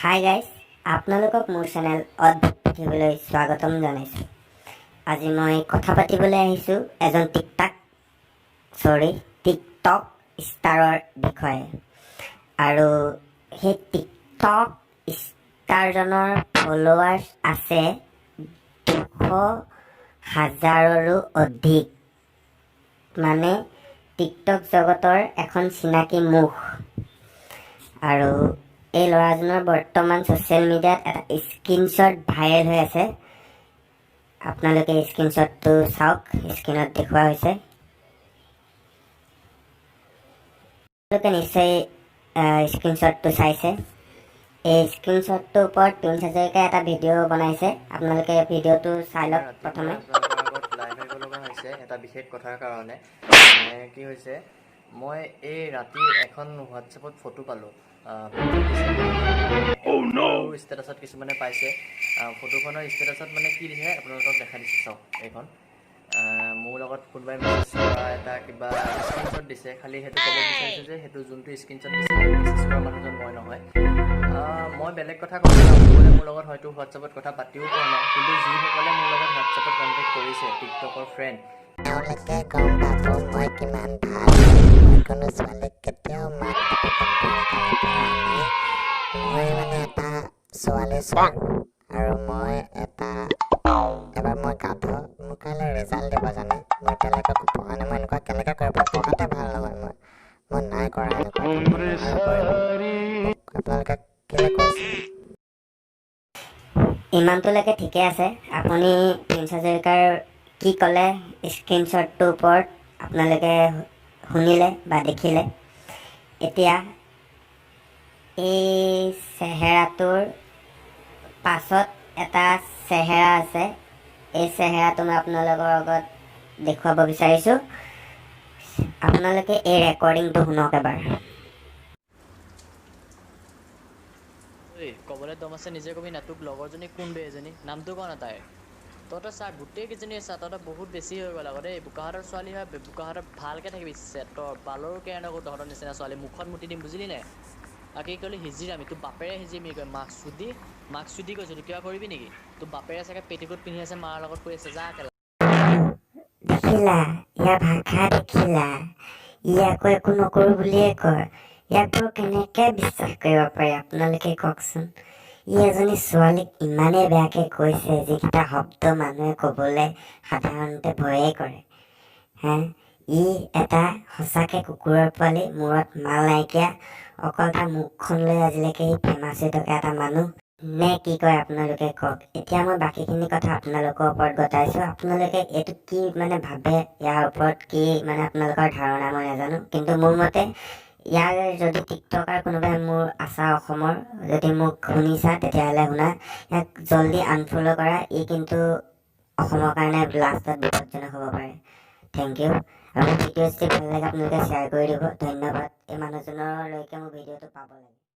Hi guys, আপোনালোকক মোৰ channel অদ্ভুত পৃথিৱীলৈ স্বাগতম জনাইছোঁ। আজি মই কথা পাতিবলৈ আহিছোঁ এজন টিকটাক, চৰি, টিকটক ষ্টাৰৰ বিষয়ে আৰু সেই টিকটক ষ্টাৰজনৰ ফ'ল'ৱাৰ্ছ আছে 200 হাজাৰৰো অধিক। মানে টিকটক জগতৰ এখন চিনাকি মুখ। আৰু এই ল'ৰাজনৰ বৰ্তমান ছ'চিয়েল মিডিয়াত এটা স্ক্ৰীনশ্বট ভাইৰেল হৈ আছে। আপোনালোকে স্ক্ৰীনশ্বটটো চাওক, স্ক্ৰীণত দেখুওৱা হৈছে। আপোনালোকে নিশ্চয় স্ক্ৰীনশ্বটটো চাইছে। এই স্ক্ৰীনশ্বটটোৰ ওপৰত প্ৰিন্স হাজৰিকাই এটা ভিডিঅ' বনাইছে। আপোনালোকে ভিডিঅ'টো চাই লওক প্ৰথমে। আপোনালোকৰ আগত লাইভ আহিব লগা হৈছে এটা বিশেষ কথাৰ কাৰণে। মানে কি হৈছে, মই এই ৰাতি এখন হোৱাটছএপত ফটো পালোঁ। ষ্টেটাছত কিছুমানে পাইছে। ফটোখনৰ ষ্টেটাছত মানে কি দিছে, আপোনালোকক দেখাই দিছে, চাওক এইখন। মোৰ লগত কোনোবাই মেছেজ কৰা এটা কিবা স্ক্ৰীনশ্বট দিছে। খালি সেইটো ক'ব বিচাৰিছোঁ যে সেইটো যোনটো স্ক্ৰীনশ্বট দিছে, মেছেজ কৰা মানুহজন মই নহয়। মই বেলেগ কথা ক'ব যাওঁ, সকলোৱে মোৰ লগত হয়তো হোৱাটছএপত কথা পাতিও পোৱা নাই। কিন্তু যিসকলে মোৰ লগত হোৱাটছএপত কণ্টেক্ট কৰিছে, টিকটকৰ ফ্ৰেণ্ড, তেওঁলোকে গম পাব মই কিমান ভাল। মই কোনো ছোৱালীক কেতিয়াও মাক বাপেকক ধৰি গালি পৰা নাই। মই মানে এটা ছোৱালী চোৰ আৰু মই এটা এবাৰ মই গাধ। মোক কাইলৈ ৰিজাল্ট দিব জানে, মই এতিয়ালৈকে একো পঢ়া নাই। মই এনেকুৱা কেনেকৈ কৰিব? পঢ়াতে ভাল নহয়। মই নাই কৰা এনেকুৱা আৰু কৰিব। মোক আপোনালোকে কেলৈ কৈছে? ইমানটোলৈকে ঠিকে আছে। আপুনি প্ৰিন্স হাজৰিকাৰ কি ক'লে স্ক্ৰীনশ্বটটোৰ ওপৰত আপোনালোকে শুনিলে বা দেখিলে। এতিয়া এই চেহেৰাটোৰ পাছত এটা চেহেৰা আছে। এই চেহেৰাটো মই আপোনালোকৰ আগত দেখুৱাব বিচাৰিছোঁ। আপোনালোকে এই ৰেকৰ্ডিংটো শুনক এবাৰ। ঐ, ক'বলৈ দম আছে, নিজে কবি না। তোক লগৰজনী কোন বে এজনী? নামটো ক না তাইৰ। তহঁতৰ চা, গোটেই কেইজনীয়ে চা, তহঁতৰ বহুত বেছি হৈ গ'ল আকৌ দেই। বোকাখাতৰ ছোৱালী হয়, বোকাখাতত ভালকৈ থাকিবি। চেটৰ বালৰো কেয়াৰ নকৰোঁ তহঁতৰ নিচিনা ছোৱালী। মুখত মুতি দিম, বুজিলি নাই? আৰু কি ক'লি? হিজিৰামি? তোৰ বাপেৰে হিজিৰামি কয়। মাক চুদি, মাক চুদি কৈছোঁ। তোৰ কিবা কৰিবি নেকি? তোৰ বাপেৰে চাগে পেটিকোট পিন্ধি আছে, মাৰ লগত শুই আছে। যা কেলা। দেখিলা, ইয়াৰ ভাষা দেখিলা? ই আকৌ একো নকৰোঁ বুলিয়ে কয়। ইয়াক বাৰু কেনেকৈ বিশ্বাস কৰিব পাৰি, আপোনালোকে কওকচোন? ই এজনী ছোৱালীক ইমানেই বেয়াকৈ কৈছে, যিকেইটা শব্দ মানুহে ক'বলৈ সাধাৰণতে ভয়েই কৰে। হে, ই এটা সঁচাকৈ কুকুৰৰ পোৱালি, মূৰত মাল নাইকিয়া। অকল তাৰ মুখখন লৈ আজিলৈকে সি ফেমাছ হৈ থকা এটা মানুহ নে কি কয়, আপোনালোকে কওক। এতিয়া মই বাকীখিনি কথা আপোনালোকৰ ওপৰত গতাইছোঁ। আপোনালোকে এইটো কি মানে ভাবে, ইয়াৰ ওপৰত কি মানে আপোনালোকৰ ধাৰণা, মই নাজানো। কিন্তু মোৰ মতে ইয়াৰ যদি টিকটকাৰ কোনোবাই মোৰ আছা, অসমৰ যদি মোক শুনিছা, তেতিয়াহ'লে শুনা, ইয়াক জল্দি আনফ'ল' কৰা। ই কিন্তু অসমৰ কাৰণে লাষ্টত বিপদজনক হ'ব পাৰে। Thank U. আৰু মোৰ ভিডিঅ' যদি ভাল লাগে, আপোনালোকে শ্বেয়াৰ কৰি দিব। ধন্যবাদ। এই মানুহজনলৈকে মোৰ ভিডিঅ'টো পাব লাগে।